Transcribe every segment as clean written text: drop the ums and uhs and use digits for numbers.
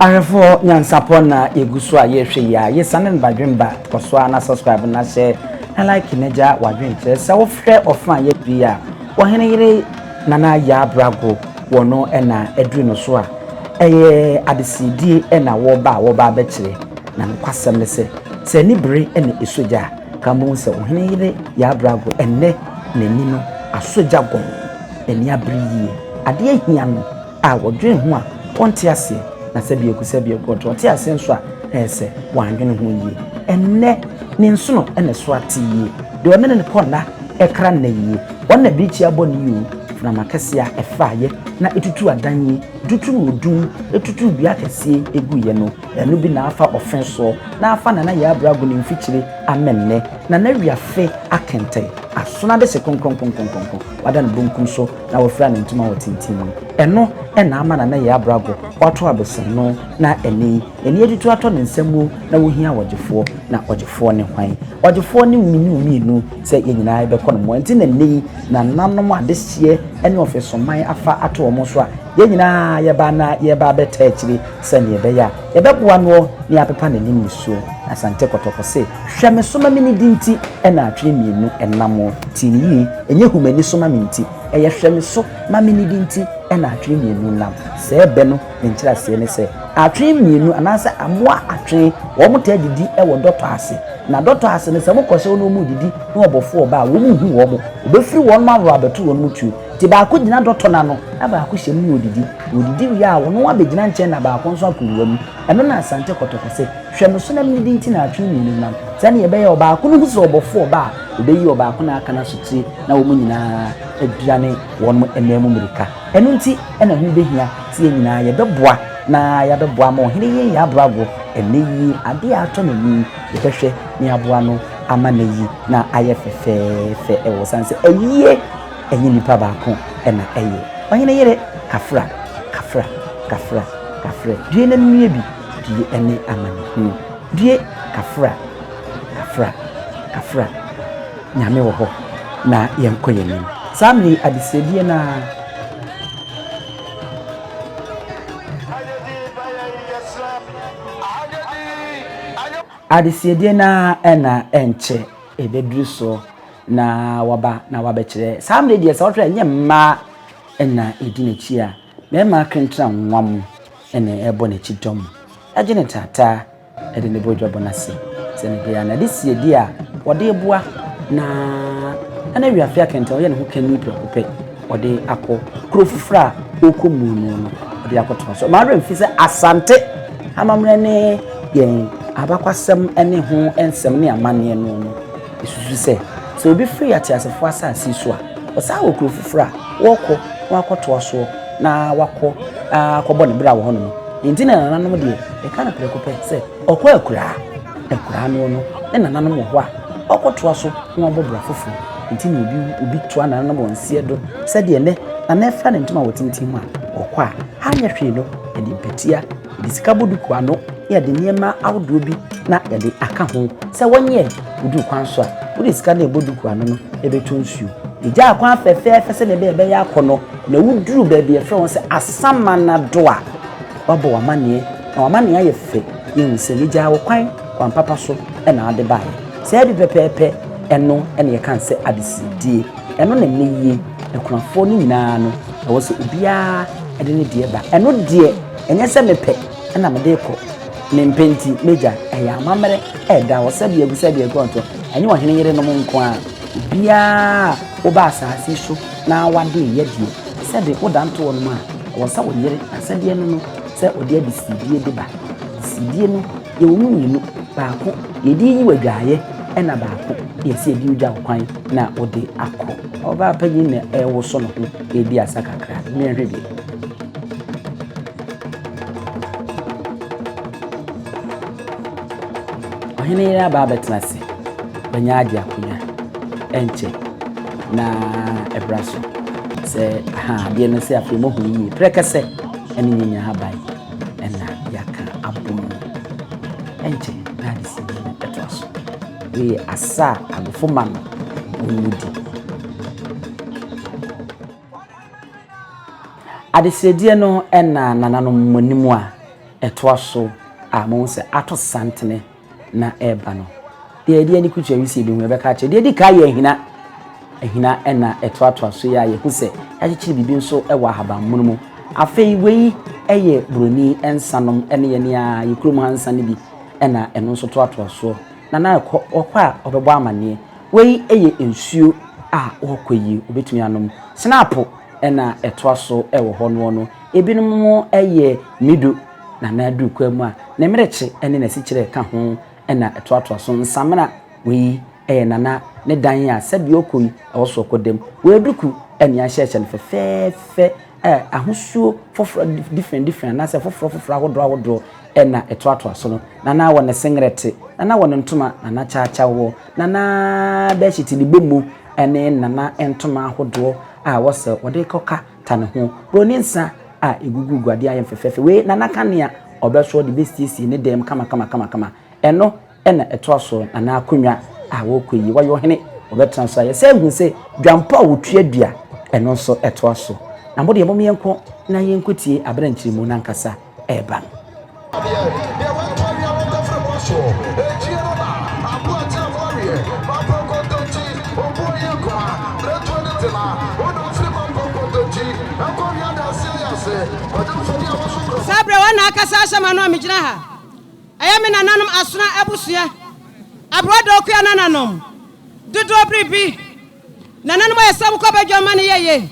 Ahwɛfoɔ nyansapɔ na yɛgu so a yɛrehwɛ yi a yɛsane no badwemba kɔ so a na subscribe na hyɛ na like na gya wadwenkyerɛ sɛ wofrɛ ɔfa a yɛduru yi a ɔhene yere Nana Yaa Brago wɔ no na aduru no so a ɛyɛ adesedie na wɔba a wɔba abɛkyerɛ na nokwasɛm ne sɛ sɛ ani bere na ɛsɔ gya a ka wobɛhu sɛ ɔhene yere Yaa Brago ɛnnɛ n'ani no asɔ gya gɔnn n'ani abere yie adeɛ ahia no a wɔdwene ho a wɔnte aseɛ, na sɛ biako sɛ biako ɔte ɔte aseɛ nso a, na ɛyɛ sɛ wɔandwene ho yie. Ɛnnɛ, ne nsono na ɛso ate yie. Deɛ ɔne no kɔ nna ɛkra nna yie. Wɔn na birikyi abɔ no yie o, mframa kɛseɛ a ɛfaeɛ na ɛtutuu adan yi, ɛtutuu odum, ɛtutuu dua akɛseɛ guiɛ no, ɛno bi na afa ɔfe soɔ, na afa Nana Yaa Brago ne mfikyire ama nnɛ. Nana Wiafe akɛntɛn, asono adehye kronkronkronkronkron, wada ne bonkum so na wafira ne ntoma wɔ tintim mu. Ɛno na ama Nana Yaa Brago wato abosonno na ɛnnɛ yi n'ani atutu atɔ ne nsa mu na wohia ɔgyefoɔ. Na ɔgyefoɔ ne hwan? Ɔgyefoɔ ne wo ne wo mmienu sɛ yɛn nyinaa yɛbɛkɔ no mmoa. Nti na nnɛ yi nananom adehyeɛ ne ɔfesoman afa ato wɔn so a yɛn nyinaa yɛba na yɛreba abɛtaa akyire sɛdeɛ ɛbɛyɛ a yɛbɛboa noɔ na yɛapepa n'anim nisuo. Asante Kɔtɔkɔ se, Hwɛ me so ma menidi nti na atwene mmienu nam. Tie no yie, ɛnyɛ hu m'ani so ma me nti, ɛyɛ hwɛ me so ma menidi nti na atwene mmienu nam. Sɛɛ bɛ no ne nkyerɛaseɛ ne sɛ, atwene mmienu anaasɛ amoa atwene, wɔn taa didi wɔ dɔtɔ ase. Na dɔtɔ ase no, sɛ wɔkɔhyɛ hɔ na wɔn redidi na ɔbɔfoɔ ba a, wɔn nhu wɔn. Ɔbɛfiri wɔn ahorow abɛto wɔn tuo. Nti baako gyina dɔtɔ no ano na baako hyɛ mu na ɔdidi. Na ɔdidi wie a, ɔno abɛgyina nkyɛn na baako nso akɔ wura mu. Ɛno na Asante Kɔtɔkɔ se, Hwɛ me so na menidi nti na atwene mmienu nam. Sɛdeɛ ɛbɛyɛ a ɔbaako no hu sɛ ɔbɔfoɔ reba a, ɔbɛyi ɔbaako no a aka no asotire na wɔn nyinaa aduane wɔn nan mu mmirika. Ɛno nti na ɛho bɛhia sɛ yɛn nyinaa yɛbɛboa na yɛabɛboa ama ɔhene yi yɛ abrabɔ ɛnnɛ yi adeɛ a atɔ n'ani yi, yɛbɛhwɛ na yɛaboa no ama no ayi na ayɛ fɛfɛɛfɛ wɔ sane sɛ ayie ɛnyɛ nipa baako na ɛyɛ. Ɔhene yere, Kafra, Kafra, Kafra, Kafrɛ, due na menue bi. Due ne amanehunu. Due kafra, kafra, kafra. Nyame wɔ hɔ na yɛnkɔ yɛn anim. Saa mmerɛ yi adesrɛdeɛ no ara. Adesrɛdeɛ no ara na ɛnkyɛ ɛbɛduru soɔ na waba na wabɛkyerɛ. Saa mmerɛ yi deɛ sɛ wohwɛ a ɛnyɛ mmaa na ɛdi n'akyi a, mmarima akentena nwam. na ɛrebɔ n'akyi dɔm gye no taataa de no bɔ dwabɔ no ase sɛnea ɛbɛyɛ a n'adesiadi a ɔde reboa na na Wiafe Akɛntɛn ɔyɛ ne ho kanni prɛko pɛ ɔde akɔ kuro foforɔ a ɔrekɔ mu no no ɔde akɔtoa so. Maa werɛ mfi sɛ Asante amammerɛ ne yɛn abakwasɛm ne ho nsɛm ne amanneɛ no no ɛsusu sɛ sɛ obi firi ateasefoɔ asase so a ɔsan wɔ kuro foforɔ a wɔrekɔ na wakɔtoa soɔ na wakɔ akɔbɔ ne bra wɔ hɔnom. Enti na nananom deɛ, yɛka no prɛko pɛ sɛ ɔkɔ akuraa. Akuraa no no, ne nananom wɔ hɔ a, ɔkɔtoa so na wabɔ bra foforɔ. Enti na obi wu, obi toa nananom wɔn nseɛ do sɛdeɛ nnɛ Nana afira ne ntoma wɔ tenten mu a, ɔkɔ a, anyɛ hwee no, yɛde mpatia, yɛde sika bɔ duku ano, na yɛde nneɛma ahodoɔ bi na yɛde aka ho sɛ wɔnyɛ. Woduru kwan so a, wode sika no a ɛbɔ duku ano no bɛtɔ nsuo. Yɛgyaa kwan fɛfɛɛfɛ sɛdeɛ ɛbɛyɛ ɛbɛyɛ akɔnnɔ, na woduru baabi a yɛfrɛ hɔ sɛ Asamanado a, woabɔ w'amanneɛ, na w'amanneɛ ayɛ fɛ. Yɛhu sɛ yɛgyaa wo kwan kwan papa so na wode baeɛ. Saa bi pɛpɛɛpɛ, ɛno na yɛka no sɛ adesedie. Ɛno na nnɛ yi akunafoɔ no nyinaa no, ɛwɔ sɛ obiara de ne deɛ ba. Ɛno deɛ, ɛnyɛ sɛ mepɛ na mede rekɔ, mempɛ nti m'agya, ɛyɛ amammerɛ a ɛda hɔ sɛdeɛ agu sɛdeɛ agu ɔnto. Ɛnyɛ ɔhene yerenom nko ara. Obiara a woba asase yi so na w'ade reyɛ deɛ, sɛde woda ntoɔ nom a, ɛwɔ sɛ wo yere asɛdeɛ no no sɛ ɔde adesidie de ba. Adesidie no, yɛwɔ mu mmienu, baako yɛde yi w'adwaeɛ ɛna baako deɛ sɛ yɛde wogya wo kwan na wode akɔ. Ɔbaa panyin na ɛrewoso ne ho redi asa kakra. Mmea hwɛ bi. Ɔhene yere aba abɛtena ase. Wanya agye akonnwa. Ɛnkyɛ na ɛbra so sɛ aha adeɛ no sɛ afei moahu yie. Prɛkɛsɛ ɛne nyanya haban ɛna yɛaka abom. Ɛnkyɛ na adesini no ɛtoa so. Wei yɛ asa a agofo ma no wɔn mu di. Adesrɛdeɛ no na nananom mo anim a. ɛtoa so a mohu sɛ ato santene na ɛreba no. Deɛ yɛde ani kutu awisie bi ho yɛbɛka akyerɛ. Deɛ ɛdi kan yɛ ahina. Ahina na ɛtoatoa so yi a yɛhu sɛ yɛakyekyere biribi nso wɔ ahabammono mu. Afei wei yɛ buroni nsanom ne yɛn a yɛ kurom ha nsa no bi na ɛno nso toatoa soɔ. Na na ɛkɔ ɔkɔ a ɔbɛbɔ amaneɛ. Wei yɛ nsuo a ɔrekɔ yi obɛtumi anom. Sinapo na ɛtoa so wɔ hɔ noɔ no. Ebinom yɛ mido na na aduru kwan mu a ne mmerekye ne n'asikyerɛ ka ho na ɛtoatoa so. Nsamena wei yɛ Nana ne dan a sɛdeɛ ɔkɔ yi ɛwɔ so ɔkɔ dam. Wei duku ne ahyɛhyɛ no fɛfɛɛfɛ a ahosuo foforɔ different different anaasɛ foforɔ foforɔ ahodoɔ ahodoɔ na ɛtoatoa so no. Nana wɔ ne sengerɛte, Nana wɔ ne ntoma, Nana kyaakyawoɔ, Nana bɛhyete ne bɔmu ne Nana ntoma ahodoɔ a wɔsɛ wɔde kɔka ta ne ho. Buroni nsa a ɛgugu guadeɛ ayɛ fɛfɛɛfɛ. Wei Nana kanea ɔbɛsoɔ de bɛsiesie ne dan mu kama kama kama kama. Ɛno na ɛtoa so anaa akonnwa a wɔrekɔ yi, wɔyɛ ɔhene, wɔbɛtena so a yɛsɛ hu sɛ dwampɔ a wɔtua dua, ɛno nso ɛtoa so. Na mo deɛ mom yɛnkɔ na yɛnkɔtie abere nkyerɛmu no ankasa ɛreba no. Deɛ wɔatɔ awia wɔntafere mo aso, ɛkyie no na aboa te aboa weɛ, mampɔ nkontonkyi, obuo yɛ nkoma, mmerɛtuo ne tena, wo na wofiri mampɔ nkontonkyi, ɛkɔ wia danseɛ yɛ ase, kwadwo mfoni a wɔso nkurɔfoɔ. Saa berɛ wɔn na akasa ahyɛ m'ano a megyina ha. Ɛyɛ me nananom Asona abusua, Aborɔdɔ Akua nananom, dodoɔ biribi. Nananom ayɛ sɛ wokɔ badwam ma no yɛ ye.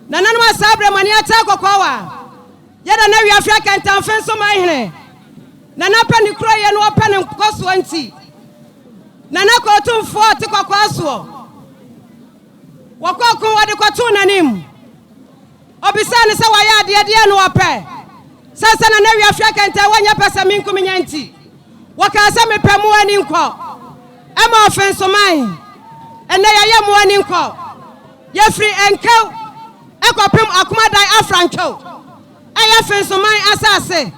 Nananom a saa berɛ mo ani ataa kɔkɔɔ wa. Yɛ Nana Wiafia Kɛntɛnfe nso man hene. Nana pɛ ne kuro yɛ na ɔpɛ ne nkɔsoɔ nti. Nana kɔ otumfoɔ a ɔte kɔkɔɔ soɔ. Wɔkɔ ko wɔde kɔtoo n'anim. Ɔbisaa no sɛ wayɛ adeɛ deɛn na ɔpɛ? Sɛ sɛ Nana Wiafia Kɛntɛn wɔnyɛ pɛsɛmenkominya nti, wɔkaa sɛ mepɛ mo ani nkɔ. Ɛma ɔfensoman. Ɛnnɛ yɛayɛ mo ani nkɔ. Yɛfiri Nkew kɔpem Akomadan Afrantwew. Ɛyɛ Fensoman asase.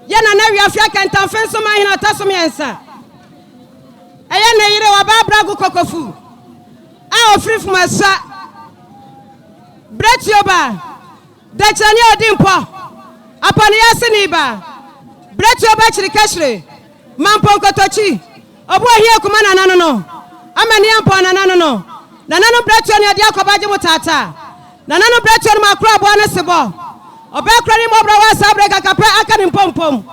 Yɛ Nana Wiafia Kɛntɛn Fensoman hene ɔtɔ so miɛnsa. Ɛyɛ ne yere Ɔbaa Brago Kokofu a ɔfiri Fumasua. Berɛtuo ba, dɛnkyerɛnne a ɔdi mpɔ, apɔneyɛ-aseni ba, berɛtuo ba kyirikɛhyire, mampɔnkotokyi, ɔbo ohia kuma nana no no, amaniampɔn nana no no, nananom berɛtuo ne ɔde akɔba gye mo taataa, nananom berɛtuo no mu akoro aboa no sebɔ, ɔbaa kura ne mmɔborɔ wɔ asaa berɛ kakapɛ aka ne mpompom,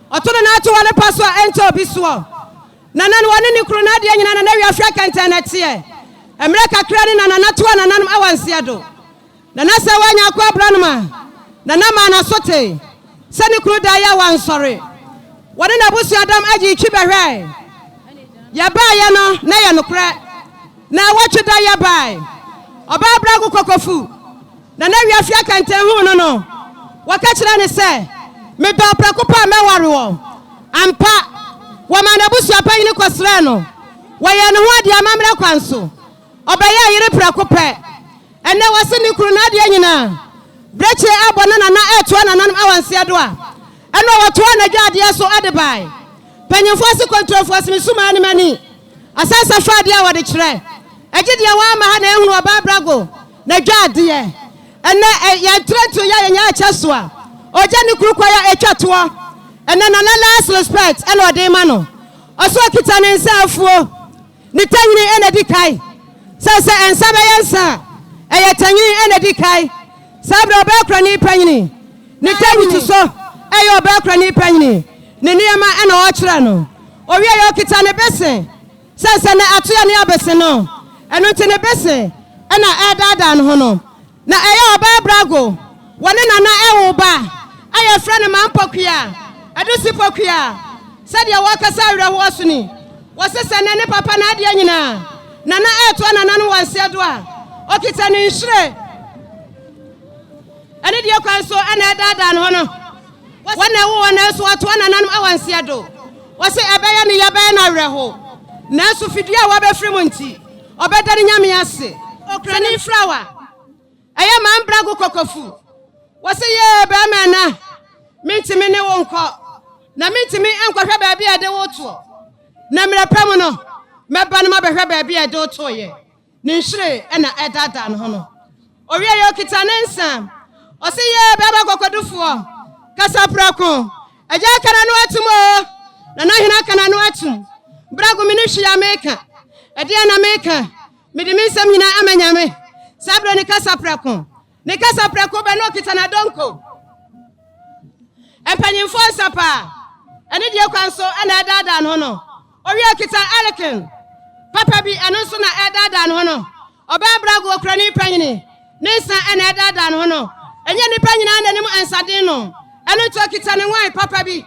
ɔto ne nan to wɔ ne pa so a ɛnkyɛ obi soɔ. Nana no ɔne ne kunu n'adeɛ nyinaa Nana Wiafra kɛntɛn na ɛteɛ. Mmerɛ kakra ni na Nana toa nananom awanseɛ do. Nana sɛ wanya akɔ abranom a, Nana maa n'aso tee sɛ ne kunu daeɛ a wansɔre. Wɔne n'abusua dɔm gyee twi bɛhwɛɛe. Yɛbaeɛ no na ɛyɛ nokorɛ. Naawɔtwe da yɛbae. Ɔbaa Brago Kokofu. Nana Wiafia Kɛntɛn huu no no, wɔka kyerɛɛ no sɛ, Medɔ wo prɛko pɛ a mɛware wo. Ampa, wɔmaa n'abusua panyin kɔsrɛɛ no. Wɔyɛɛ ne ho ade amammerɛ kwan so. Ɔbɛyɛɛ yere prɛko pɛ. Ɛnnɛ wɔse ne kunu n'adeɛ nyinaa. Berɛkyie abɔ na Nana retoa nananom awanseɛ do a, ɛnna wɔtoaa n'adwadeɛ so de bae. Panyimfoɔ se kontrofoɔ se me sumaa ne m'ani. Asansa fa adeɛ a wɔde kyerɛ. Ɛgye deɛ wamma ha na ɛhunu ɔbaa brago na dwa adeɛ. Ɛnɛ ɛ yɛn trɛntuo yɛ yɛn akyɛ so a ɔgya ne kuru kwan a ɛtwa toɔ. Ɛnɛ Nana last respect ɛna ɔde ma no. Ɔso ɔkita ne nsa afuo. Ne tanyini ɛna di kae. Sɛ sɛ nsa bɛyɛ nsa a ɛyɛ tanyini ɛna di kae. Saa berɛ ɔbaa kurani panyini. Ne tanyini so ɛyɛ ɔbaa kurani panyini. Ne nneɛma ɛna ɔkyerɛ no. Ɔwieɛ ɔkita ne bese. Sɛ sɛ na atoa ne abese no, ɛno nti ne bese na ɛredaadaa ne ho no. Na ɛyɛ ɔbaa brago, wɔne Nana ɛwo ba a yɛfrɛ no Maa Mpɔkua, Adusi Pɔkua. Sɛdeɛ wɔkasa awerɛhoɔ so ni, wɔse sɛ nɛ ne papa n'adeɛ nyinaa Nana ɛretoa nananom wɔ nseɛ do a, ɔkita ne nhwire. Anidie kwan so na ɛredaadaa ne ho no. Wɔn na ɛwo wɔn nanso wɔtoa nananom awanseɛ do. Wɔse ɛbɛyɛ ne ya bɛyɛ no awerɛho. Nanso fidua a wabɛfiri mu nti, ɔbɛda ne Nyame ase. Okrani Frawa, ɛyɛ maa mbrago kɔkɔfu. Wɔse yee bɛɛma ɛna, mentumi ne wo nkɔ, na mentumi nkɔhwɛ baabi a ɛde wo toɔ. Na mmerɛ pa mu no, mɛba no mabɛhwɛ baabi a ɛde wo toeɛ. Ne nhwiren na ɛredaadaa ne ho no. Ɔwieeɛ ɔkita ne nsa. Ɔse yee bɛɛma kɔkɔdufoɔ. Kasa prɛko. Agya aka n'ano atom oo, Nana Hene aka n'ano atom. Brago me ne hwee a meka. Ɛdeɛn na meka? Mede me nsɛm nyinaa ama Nyame. Saa berɛ ne kasa prɛko. Ne kasa prɛko bɛ na ɔkita n'adonko. Mpanyimfoɔ nsa paa. Ɛne deɛ kwan so na ɛdaadaa ne ho no. Owie ɔkita ɛlekin papa bi, ɛno nso na ɛdaadaa ne ho no. Ɔbaa brago okurani panyini, ne nsa na ɛdaadaa ne ho no. Ɛnyɛ nnipa nyinaa na nim nsaden nom, ɛno nti ɔkita ne wine papa bi.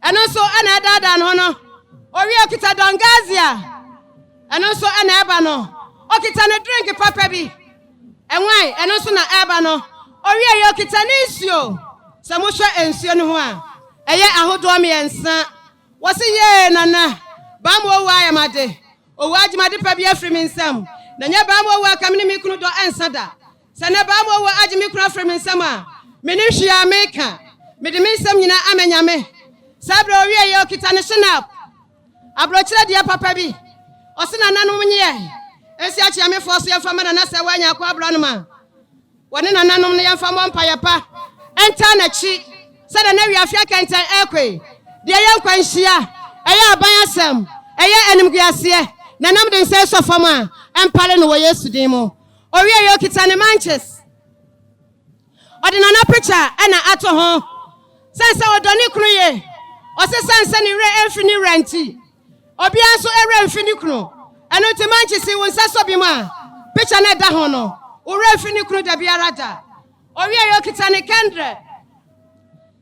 Ɛno nso na ɛdaadaa ne ho no. Owie ɔkita Don Gazia. Ɛno nso na ɛba no. Ɔkita ne drink papa bi. Ɛnwan, ɛno nso na ɛba no. Owie yɛ ɔkita ne nsuo. Sɛ mohwɛ nsuo no ho a, ɛyɛ ahodoɔ mmiɛnsa. Wɔse yee Nana, Baamu owu ayɛ m'ade. Owu agye m'ade pa bi afiri me nsam. Na nyɛ Baamu owu a ka me ne me kunu dɔ ɛnsa da. Sɛ nnɛ Baamu owu agye me kunu afiri me nsam a, mennim hwee a meka. Mede me nsɛm nyinaa ama Nyame. Saa berɛ owie yɛ ɔkita ne Schnapp, aburokyerɛ deɛ papa bi. Ɔse nananom nyeɛ nsi akyeamefoɔ so yɛmfa ma Nana sɛ wanya akɔ aborɔnoma. Wɔne nananom no yɛmfa mmɔ mpaeɛ pa ntaa n'akyi sɛ Nana Wiafe Akɛntɛn ɛrekɔ yi. Deɛ ɛyɛ nkwanhyia, ɛyɛ aban asɛm, ɛyɛ animguaseɛ, nanam de nsa sɔ fam a, ɛmpare no wɔ Yesu din mu. Ɔwieeɛ ɔkita ne manches. Ɔde Nana picture na ato ho. Sɛn sɛ ɔdɔ ne kunu ye. Ɔse sɛn sɛ ne werɛ mfi ne wura nti. Obiara nso werɛ mfi ne kunu. Ɛno nti manches wo nsa sɔ bi mu a, picture no ɛda ho no, wo werɛ mfi ne kunu dabiara da. Ɔwieeɛ ɔkita ne kɛndrɛ.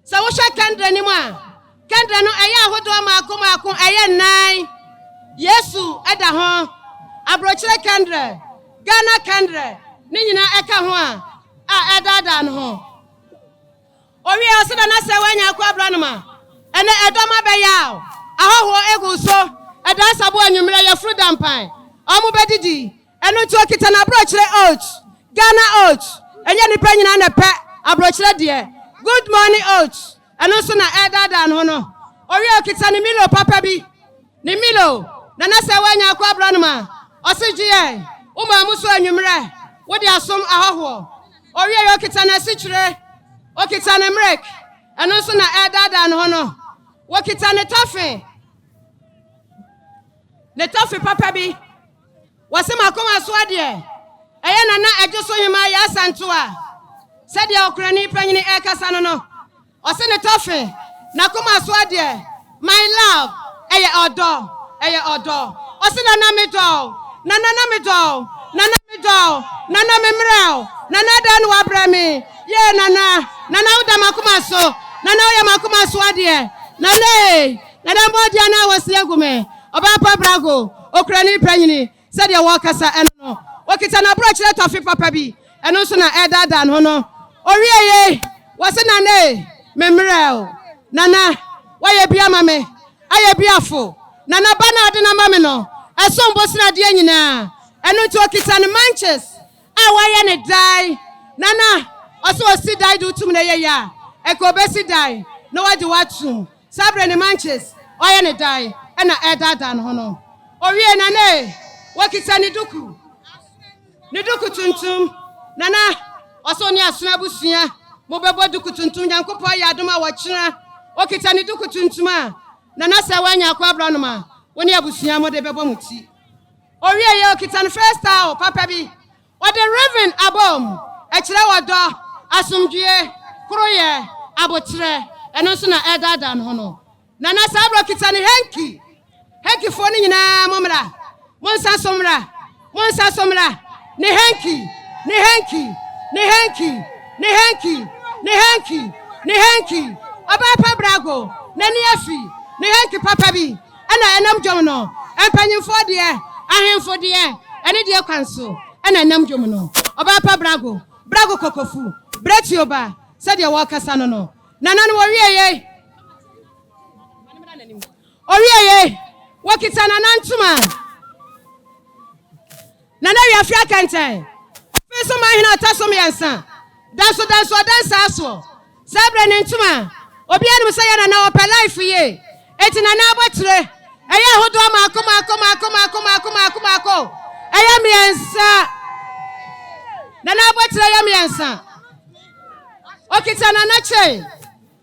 Sɛ wohwɛ kɛndrɛ no mu a, kɛndrɛ no ɛyɛ ahodoɔ mmaako mmaako, ɛyɛ nnan. Yesu da ho, aburokyire kɛndrɛ, Ghana kɛndrɛ, ne nyinaa ɛka ho a, a ɛdaadaa no ho. Owie ɔse na na sɛ woanya akɔ abranoma, ɛnɛ ɛdɔm abɛyaw, ahɔhoɔ egu so, ɛda asabo anwummerɛ, yɛforo dampan, ɔmo bɛdidi, Ɛno nti ɔkita n'aborɔkyerɛ oat, Ghana oat, ɛnyɛ nnipa nyinaa na ɛpɛ aborɔkyerɛ deɛ, good morning oat, ɛno nso na ɛredaadaa ne ho no. Ɔwie a ɔkita ne Milo papa bi, ne Milo, Nana sɛ woanya akɔ aborɔnoma, ɔse gye yɛn, wo maa mu so anwummerɛ, wode asom ahɔhoɔ. Ɔwie yɛ ɔkita n'asikyire, ɔkita ne mmerek, ɛno nso na ɛredaadaa ne ho no. Wɔkita ne tɔfe, ne tɔfe papa bi. Wɔse m'akoma so adeɛ ɛyɛ Nana Adwo so Hemaa Yaa Asantewaa sɛdeɛ ɔkorani panyini ɛrekasa no no ɔse ne tɔfe n'akoma so adeɛ my love ɛyɛ ɔdɔ ɛyɛ ɔdɔ ɔse Nana me dɔ wo Nana na me dɔ wo Nana me dɔ wo Nana me mmerɛ wo Nana adɛn na wabrɛ me yee Nana Nana woda m'akoma so Nana woyɛ m'akoma so adeɛ Nana ee Nana mbɔ deɛ na wɔse agu me Ɔbaa pa Brago, okurani panyini, sɛdeɛ wɔrekasa ɛno no, ɔkita n'aborɔkyerɛ tɔfe papa bi, ɛno nso na ɛredaadaa ne ho no. Ɔwiee yei, wɔse, Nana ei, me mmerɛ o. Nana, woayɛ bi ama me, ayɛ bi afo. Nana, ba no a wode no ama me no, ɛsom bo sene adeɛ nyinaa. Ɛno nti ɔkita ne manches a wayɛ ne dan. Nana, ɔse ɔsi dan de wo tum na ɛyɛ yie a, ɛka ɔbɛsi dan na wagye wo atum. Saa berɛ no Manches ɔyɛ ne dan na ɛredaadaa ne ho no. Ɔwiee Nana ee, wɔkita ne duku, ne duku tuntum. Nana, ɔsɛ ɔne Asono abusua mobɛbɔ duku tuntum, Nyankopɔn ayɛ adom a wɔkyena. Ɔkita ne duku tuntum a, Nana sɛ woanya akɔ aborɔnoma, wo ne abusua mode bɛbɔ mo ti. Ɔwieeɛ ɔkita ne face towel papa bi, Wɔde Reven abom, ɛkyerɛ ɔdɔ, asomdwoeɛ, koroyɛ, aboterɛ, ɛno nso na ɛredaadaa ne ho no. Nana saa berɛ ɔkita ne hanky, hankyfoɔ no nyinaa mommra, monsa so mmra, monsa so mmra, ne hanky, ne hanky, ne hanky, ne hanky, ne hanky, ne hanky, ɔbaa pa brago, n'ani afi, ne hanky papa bi. Ɛna ɛnam dwom no, mpanyimfoɔ deɛ, ahemfo deɛ, ɛne deɛ kwan so ɛna ɛnam dwom no. Ɔbaa pa Brago, Brago Kokofu, Brɛtuo ba, sɛdeɛ wɔrekasa no no. Nananom wɔwie yei, wɔwie yei, wɔkita nana ntoma. Nana Wiafe Akɛntɛn, ɔfe so man hene a ɔtɔ so mmiɛnsa, danso danso ɔda nsaa soɔ. Saa berɛ no ntoma a obiara nim sɛ yɛ Nana ɔpɛ life yie, enti Nana abɔtire ɛyɛ ahodoɔ maako maako maako maako maako maako maako, ɛyɛ mmiɛnsa. Nana abɔtire yɛ mmiɛnsa. Ɔkita Nana chain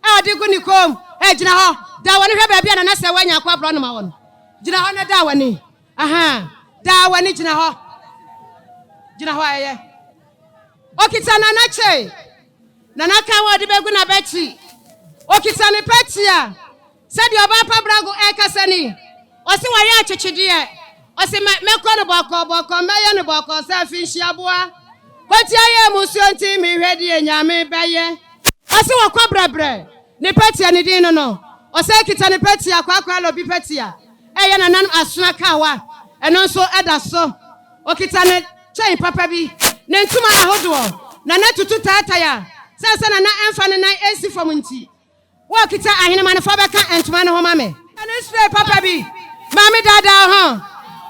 a ɔde gu ne kɔn mu. Ɛ, gyina hɔ. Da w'ani hwɛ baabi a Nana sɛ woanya akɔ aborɔnoma wɔ no. Gyina hɔ na da w'ani. Ahaa. Da w'ani gyina hɔ. Gyina hɔ a ɛyɛ. Ɔkita Nana chain. Nana kan a ɔde bɛgu n'abati. Ɔkita ne pɛtea. Sɛdeɛ ɔbaa pa Brago ɛrekasa ni, ɔse wayɛ akyekyedeɛ, ɔse mɛ mɛkɔ no bɔkɔɔ bɔkɔɔ, mɛyɛ no bɔkɔɔ sɛ afinhyiaboa, kɔtia yɛ musuo nti mehwɛ deɛ Nyame bɛyɛ. Ɔse wɔkɔ brɛbrɛ, ne pɛtea ne din no no, ɔsan kita ne pɛtea, Kwaakwa Alobi pɛtea, ɛyɛ nananom asono akawa, ɛno nso ɛda so, ɔkita ne kyɛn papa bi, ne ntoma ahodoɔ, Nana tutu taatae a, sɛn sɛ Nana ɛmfa ne nan ɛnsi fam nti. Wo a okita ahenema no, fa bɛka ntoma no ho ma me. Ne spray papa bi ma me daadaa ho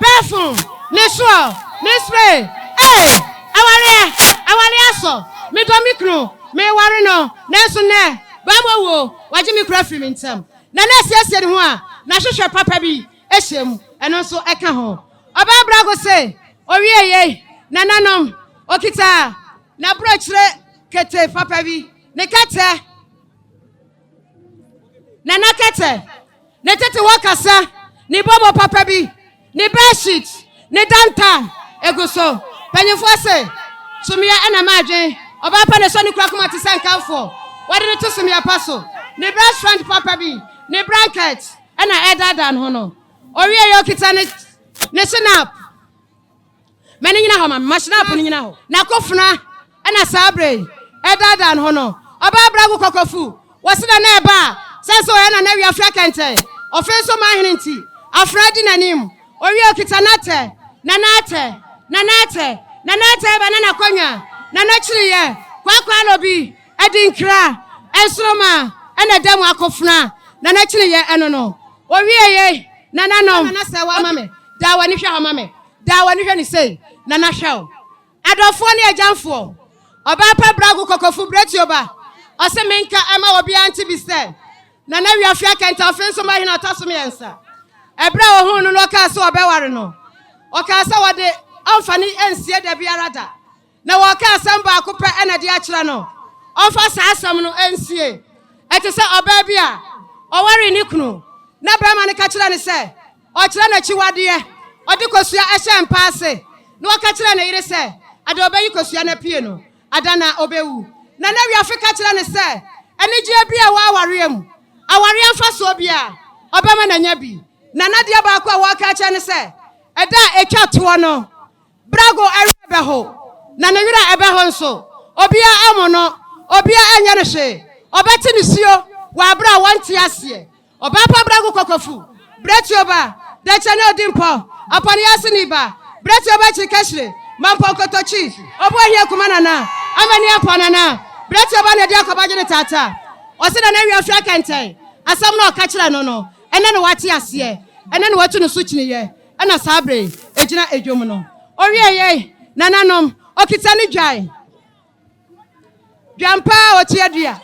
perfume ne soɔ ne spray ee awareɛ awareɛ asɔ me dɔ me kunu me ware no nanso nnɛ bɛrima owuo wagye me kunu afiri me nsam na na asiesie ne ho a n'ahwehwɛ papa bi hyɛ mu ɛno nso ɛka ho ɔbaa brago se owie yei nananom okita n'aburokyire kete papa bi ne kɛtɛ Nana kɛtɛ, ne tete hɔ kasa, ne bɔbɔ papa bi, ne bedsheet, ne danta egu so. Panyinfoɔ se, sumiɛ ɛna ma adwen, ɔbaa pa na ɛsɔ ne kura koma te sɛ nkamfoɔ, wɔde no to sumiɛ pa so. Ne best friend papa bi, ne blanket ɛna ɛredaadaa ne ho no. Owie yɛ okita ne ne snap. Ma no nyina hɔ ma me, ma hynapo no nyina hɔ. N'akofena na saa berɛ yi ɛredaadaa ne ho no. Ɔbaa Brago Kɔkɔfu, wɔse na na ɛba a, sɛne sɛ ɔyɛ Nana Wiafra Kɛntɛn, ɔfe nso Manhene nti, afena di n'anim. Owie okita n'atɛ, Nana atɛ, Nana atɛ, Nana atɛ ba Nana Kɔnwa, Nana Kyiriiɛ, Kwakwa Alobi, Adinkra, Nsoroma na ɛda mu akofena, Nana Kyiriiɛ ɛno no. Owie yei, Nananom. Nana sɛ woama me, daa w'ani hwɛ hɔ ma me. Daa w'ani hwɛ no sei, Nana hwɛ wo. Adɔfoɔ ne agyamfoɔ, ɔbaa pa Brago Kɔkɔfu Bretio ba, ɔse menka ɛma obiara nte bi sɛ, Nana Wiafia Kɛntɛ Ɔfe nso mma hene ɔtɔ so mmiɛnsa. Ɛberɛ a ɔhuu no no ɔkaa sɛ ɔbɛware no. Ɔkaa sɛ wɔde ɔmfa no nsie da biara da. Na wɔreka asɛm baako pɛ na de akyerɛ no, ɔmfa saa asɛm no nsie. Ɛte sɛ ɔbaa bi a ɔwaree ne kunu, na barima no ka kyerɛɛ no sɛ ɔrekyerɛ no akyiwadeɛ. Ɔde kosua hyɛɛ mpa ase, na ɔka kyerɛɛ ne yere sɛ ada a ɔbɛyi kosua no apue no, ada na ɔbɛwu. Na n'awiafe ka kyerɛɛ no sɛ anigyeɛ biara a ɛwɔ awareɛ mu, awareɛ mfasoɔ biara, ɔbɛma no anya bi. Na n'adeɛ baako a wɔreka akyerɛ no sɛ ɛda a ɛtwa toɔ no, Brago werɛ bɛho, na ne werɛ a ɛbɛho nso, obiara ammo no, obiara anyɛ no hwee. Ɔbɛte nisuo wɔ aberɛ a wɔnte aseɛ. Ɔbaa pa Brago Kɔkɔfu, Brɛtuo ba, Dɛkyɛ ne Odimpɔ, Apɔneaseni ba, Brɛtuo ba Kyirikɛhyire, Mampɔn Kotokyi, Obuahia Kuma Nana, Amani Apɔn Nana, Brɛtuo ba na ɛde akɔba gye ne taataa. Ɔse Nana Wiafia Kɛntɛn, asɛm no a ɔka kyerɛɛ no no, ɛnnɛ na wate aseɛ, ɛnnɛ na watu ne so kyiniiɛ. Ɛna saa bere yi egyina edwom no. Owiee yei, nananom, okita ne dwan. Dwan paa otua dua.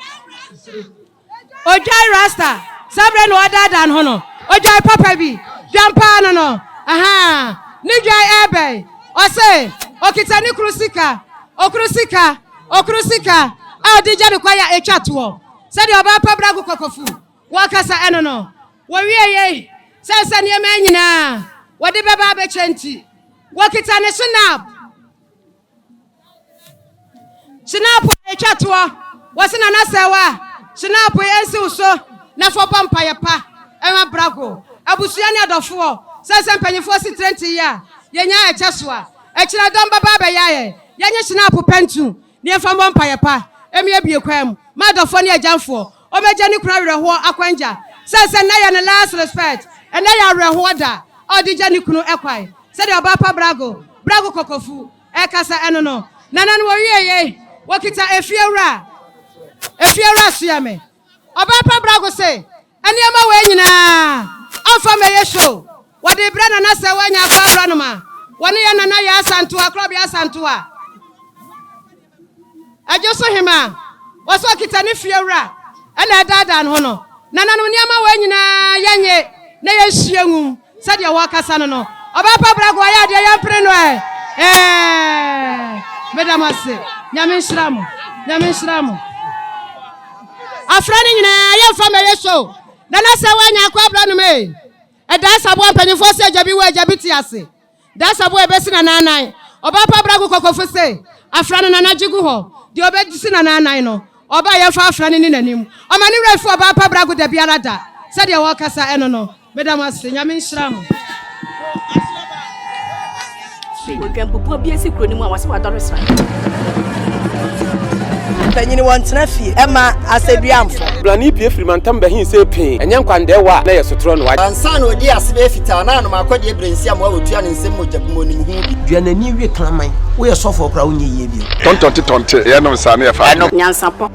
Odwan rasta, saa bere na ɔdaadaa ne ho no. Odwan papa bi, dwan paa no no. Ahaa, ne dwan ɛɛbɛn. Ɔse, okita ne kunu sika, okunu sika, okunu sika a ɔde gya ne kwan a etwa toɔ. Sɛdeɛ ɔbaa pa brago kɔkɔfu, wɔkasa ɛno no. Wɔwiee yei, sɛ sɛ nneɛma yi nyinaa wɔde bɛba abɛkyɛ nti, wɔkita ne Schnapp, Schnapp a ɛtwa toɔ, wɔse Nana Sɛwa, Schnapp yi ɛnsi wo so na fa bɔ mpaeɛ pa ɛma Brago abusua ne adɔfoɔ, sɛ sɛ mpanyinfoɔ si tire nte yɛ a, yɛnya ɛkyɛ so a, ɛkyena dɔm bɛba abɛyɛ ayɛ, yɛnye Schnapp pɛntu na yɛmfa mmɔ mpaeɛ pa ɛmiebie kwan mu ma adɔfoɔ ne agyamfoɔ. Ɔbɛgya ne kunu awerɛhoɔ akwangya sɛ sɛ nnɛ yɛ ne last respect, ɛnnɛ yɛ awerɛhoɔ da a ɔde gya ne kunu kwan. Sɛdeɛ ɔbaa pa Brago, Brago Kɔkɔfu, ɛrekasa ɛno no. Nananom wɔwie yei, wɔkita efiewura, efiewura soɛ me. Ɔbaa pa Brago se, nneɛma wei nyinaa ɔmfa mmɛyɛ show, wɔde rebrɛ Nana sɛ wanya akɔ aborɔnoma, wɔne yɛn Nana Yaa Asantewaa, Korɔbea Asantewaa. Adwo so hemaa, ɔsɛ ɔkita ne fie wura na ɛdaadaa ne ho no. Nananom nneɛma wei nyinaa yɛnye na yɛnhyia ngu sɛdeɛ wɔkasa no no. Ɔbaa pa Brago ayɛ adeɛ yɛmpere no ɛ ɛɛ. Meda mo ase. Nyame nhyira mo. Nyame nhyira mo. Afra no nyinaa yɛmfa mmɛyɛ show. Nana sɛ woanya akɔ abra nom ee. Ɛdaa saboa mpanyinfoɔ se agya bi wu agya bi te ase. Daa saboa ɛbɛsi nana anan. Ɔbaa pa brago kɔkɔfo se afra no nana gye gu hɔ. Deɛ ɔbɛsi nana anan no ɔba a yɛmfa afra no ni n'anim. Ɔma ne werɛ fi ɔbaa pa brago dabiara da. Sɛdeɛ wɔkasa ɛno no. Meda mo ase. Nyame nhyira mo. Odwampupuo bi asi kuro no mu a wɔse wadɔre sra. Mpanyin wɔntena fie ɛma asɛduamfo. Blani pue firi mantam bɛhe see pee, ɛnyɛ nkwandɛɛwa a na ɛyɛ sotorɔ no. Ansa na ɔdii ase bɛyɛ fitaa na anom akɔdeɛ berɛ nsi amoa wɔtua ne nsam mogya bu mu ɔnim ho bi. Dua n'ani we kraman. Woyɛ sɔfoɔ koraa wonyɛ yie bio. Tɔntɔnte tɔnte yɛnom saa ne yɛfa adeɛ. Nyansapɔ.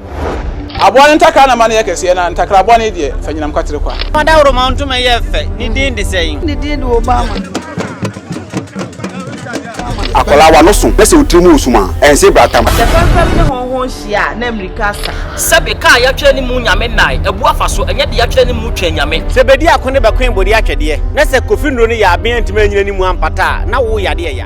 Aboa no ntakra na ma no yɛ kɛseɛ, na ntakra bɔne deɛ, fa nyinam kwatere kwa. Ɔdawuroma ntoma yɛ fɛ, ne din de sɛn? Ne din de Obama. Akwadaa w'ano so na sɛ wo tiri mu resum a, ɛnse bratam. Sɛ fɛmfɛm ne hɔnhɔn hyia a, na mmirika asa. Sɛbe kaa yɛatwerɛ ne mu nyame nnae abu afa so, ɛnyɛ deɛ yɛatwerɛ ne mu twɛn nyame. Sɛ bedi ako ne bɛkoe bode atwɛdeɛ, na sɛ Kofi nnuro no yɛ aben antumi anyina ne mu ampata a, na wo yadeɛ ya.